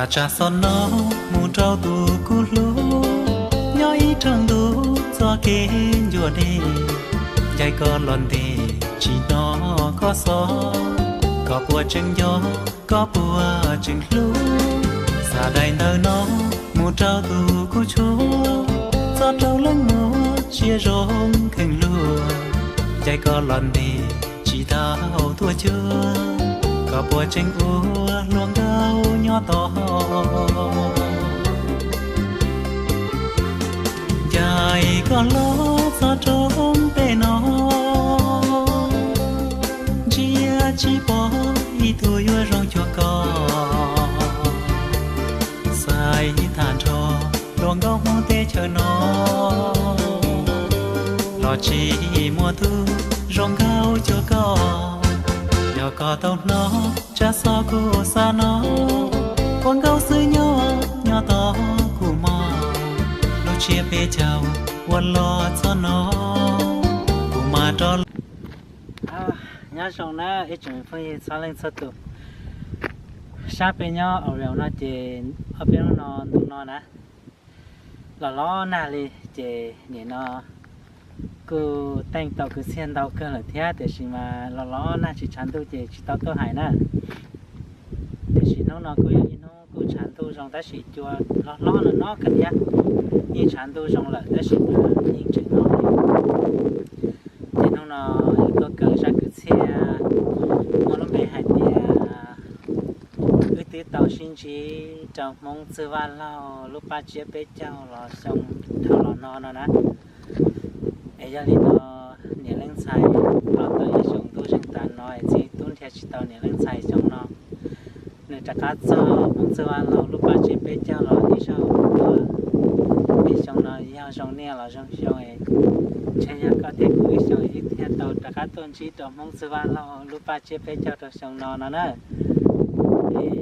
Tsa tsa xov no mus rau tus kuv hlub, nyob ib raug ntuj txoj kev ncua dej, ncaim koj los ntes tsis hnov koj xov, koj puas tseem nco, koj puas tseem hlub. Xa daim ntawv no mus rau tus kuv tshuab, txog rau leej muam siab zoo kheev luag, ncaim koj los ntes tsis tau tuaj cuag, koj puas tseem ua hluas nkauj nyob tod. Ncaim koj los txog roob pem no, ntsia tsis pom ib tug yuav zoo cuag koj. Xaiv tham nrho hluas nkauj Hmoob teb chaws no, los tsis muaj tug zoo nkauj cuag koj. Yog koj tau hnov tsab xov kuv xa no, ua nkauj xwb nyob nyob tos kuv mog, lub tsiab peb caug ua los txog no, kuv mam rov. Nyob zoo na ib tsoom phooj ywg txhua leej txhua tus. Sab peb nyob Oregon no ces ob peb hnub no ntu no na, los los nag li, ces nim no kuj teej tau kwv txhiaj ntau kawg lawm thiab, tiam sis mas los los nag tsis tshav ntuj ces tsis tau tuaj hais na. Tiam sis hnub no kuj yog ib hnub kuj tshav ntuj zoo tab sis cua hlob hlob no no kawg thiab, yeej tshav ntuj zoo lawm tab sis mas yeej tseem no. Ces hnub no yuav tuaj kaw zaj kwv txhiaj muaj lub npe hais tias wb twb tau sib ntsib rau Hmoob Txwj Vaj Laug lub paj tsiab peb caug los xyoo dhau los no no na. Es yog li no niam leej ntxhais los tau ib xyoo ntuj zeeg tas no es txiv tub nrhiav tsis tau niam leej ntxhais xyoo no, nws rov qab txog Hmoob Txwj Vaj Laug lub paj tsiab peb caug los ib zaug dua. Ib xyoo no yog zoo niaj los zoo xyoo, ntshe yog koj thiab kuv ib xyoo wb thiaj tau rov qab tuaj ntsib rau Hmoob Txwj Vaj Laug lub paj tsiab peb caug rau xyoo no no na. Es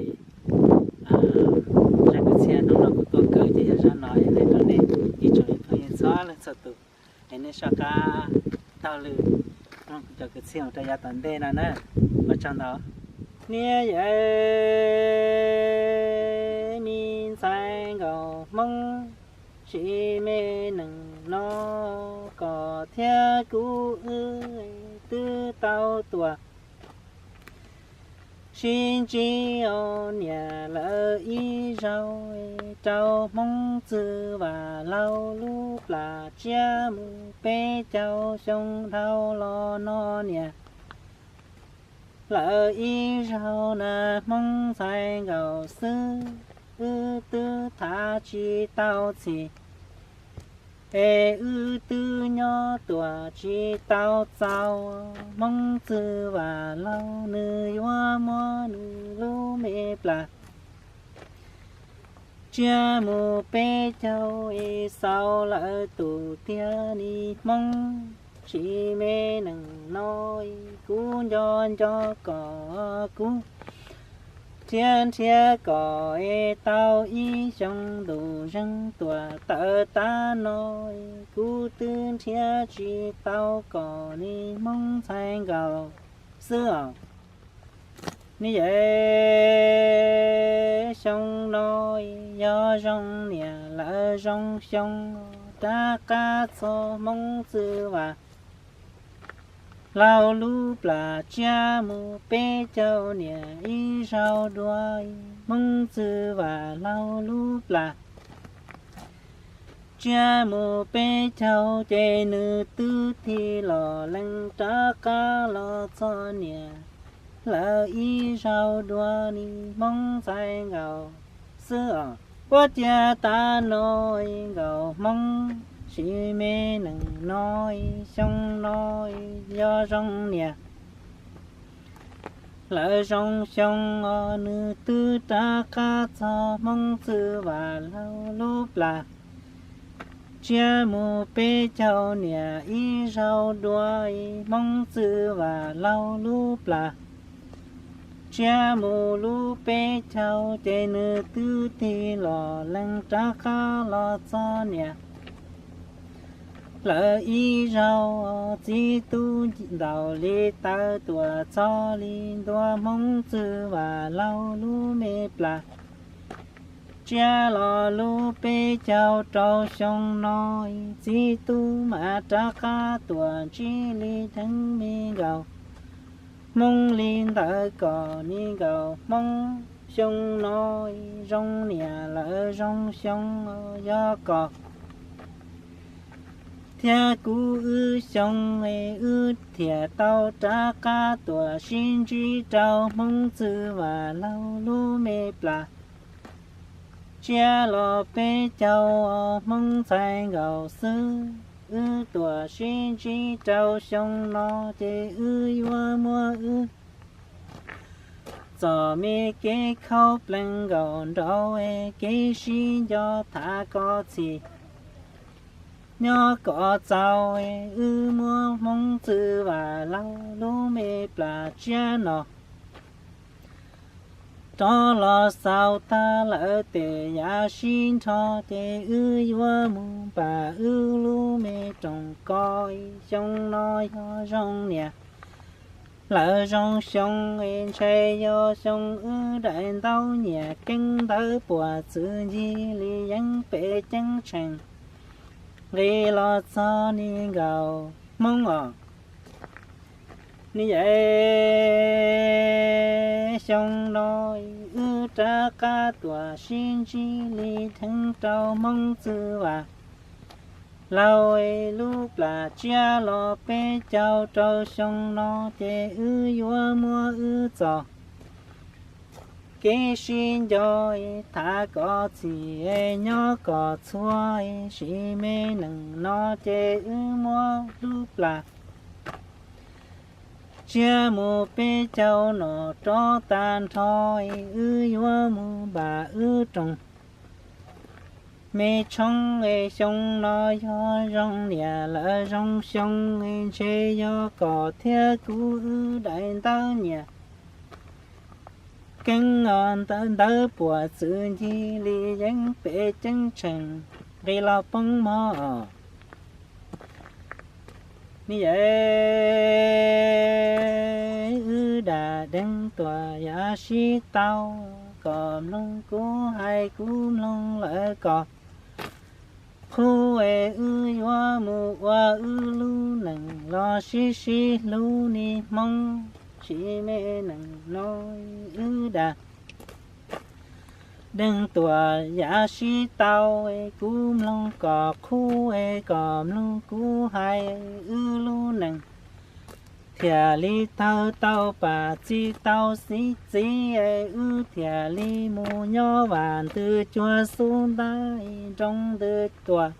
zaj kwv txhiaj hnub no kuv tuaj kaw ces yog zaj no es hais rau nej ib tsoom phooj ywg txhua leej txhua tus, es nej soj qab taug lw mloog kuv cov kwv txhiaj mus rau yav tom ntej no na. Ua tsaug ntau. Niam yawm, me ntxhais nkauj Hmoob, sim me neej no koj thiab kuv wb twb tau tuaj sib ntsib os niam lawm ib zaug rau Hmoob Txwj Vaj Laug lub paj tsiab mus peb caug xyoo dhau los no niam lawm ib zaug na Hmoob ntxhais nkauj xwb, wb twb thav tsis tau txhim es wb twb nyob tuaj tsis tau txaus Hmoob Txwj Vaj Laug nws yuav muab nws lub me plas tsiab mus peb caug es xaus lawm tus tiag ni Hmoob. Sim me neej no kuv nco nco koj, kuv nrhiav nrhiav koj es tau ib xyoo ntuj zeeg tuaj tawm tav no, kuv twb nrhiav tsis tau koj ni Hmoob ntxhais nkauj xwb os. Ni yawm, xyoo no yog zoo niam lawm zoo xyoo, rov qab txog Hmoob Txwj Vaj Laug lub plas tsiab mus peb caug niam ib zaug dua, Hmoob Txwj Vaj Laug lub plas tsiab mus peb caug ces nws twb tig los lees rov qab los txog niam lawm ib zaug dua ni Hmoob ntxhais nkauj xwb os. Ua ciav tav no nkauj Hmoob, sim me neej no, xyoo no yog zoo niam lawm zoo xyoo os, nws twb rov qab txog Hmoob Txwj Vaj Laug lub plas tsiab mus peb caug niam ib zaug dua, Hmoob Txwj Vaj Laug lub plas tsiab mus lub peb caug ces nws twb tig los lees rov qab los txog niam lawm ib zaug. Txiv tub ntaus li taw tuaj txog li ntua Hmoob Txwj Vaj Laug lub me plas Tsiab los lub peb caug rau xyoo no, txiv tub mas rov qab tuaj ntsib li dheev me nkaus. Hmoob li ntawd kom li nkaus Hmoob, xyoo no zoo niam lawv zoo xyoo, yog kom thiab kuv wb xyoo, wb thiaj tau rov qab tuaj sib ntsib rau Hmoob Txwj Vam Laug lub me plas. Tsiab los peb caug, Hmoob ntxhais nkaus xwb, wb tuaj sib ntsib rau xyoo no ces wb yuav muab wb txom me kev khaub plees nkaus nraud, kev sib nco tham kom txhim nyob kom txaus. Wb muab Hmoob Txwj Vam Laug lub me plas tsiab no rov los xaus tag lawm tes yav sib nrho ces wb yuav mus npam wb lub me rooj ko. Xyoo no yog zoo niam lawv zoo xyoo, ntshe yog xyoo wb daim ntaub nyias keeb ntawv puas txwv ncig li yeeb pem ceeb tsheej nqis los txog li nkaus Hmoob os. Ni yawm, xyoo no wb rov qab tuaj sib ntsib li dheev rau Hmoob Txwj Vam Laug lub plas tsiab los peb caug rau xyoo no ces wb yuav muab wb txom kev sib nco tham kom txhim nyob kom txhua, sim me neej no ces wb muab lub plas tsiab mus peb caug no rov tag nrho, wb yuav mus npam wb rooj me tshoob. Xyoo no yog zoo niam lawv zoo xyoo, ntshe yog kom thiab kuv wb daim ntaub nyias keeb ntawv puas txwv ncig li yeeb pem ceeb tsheej nqis los poob mog. Ni yawm, wb dam deev tuaj yav sib tau, kom mloog kuv hais kuv mloog lawv kom qhuab, wb yuav mus ua wb lub neej los sib sib hlub ni Hmoob, sim me neej no wb dam deev tuaj yav sib tau, kuv mloog kom qhuab, kom mloog kuv hais wb lub neej thiaj li tawg tau pam txi tau xib txiv, wb thiaj li mus nyob vam ntws cuag xub ntab, nroo ntws tuaj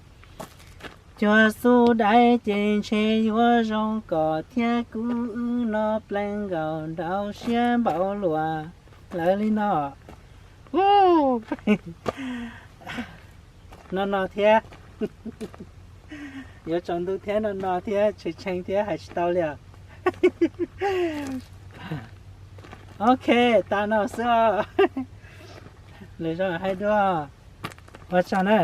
cuag xub daiv, ces ntshe yuav zoo kom thiab kuv wb no plees nkaus nraum siab npaum luaj lawm li no. No no thiab. Yuav tsaus ntuj thiab no no thiab tshee tshee thiab hais tsis tau li os. Ok, tas no xwb os. Lwm zaus hais dua. Ua tsaug na.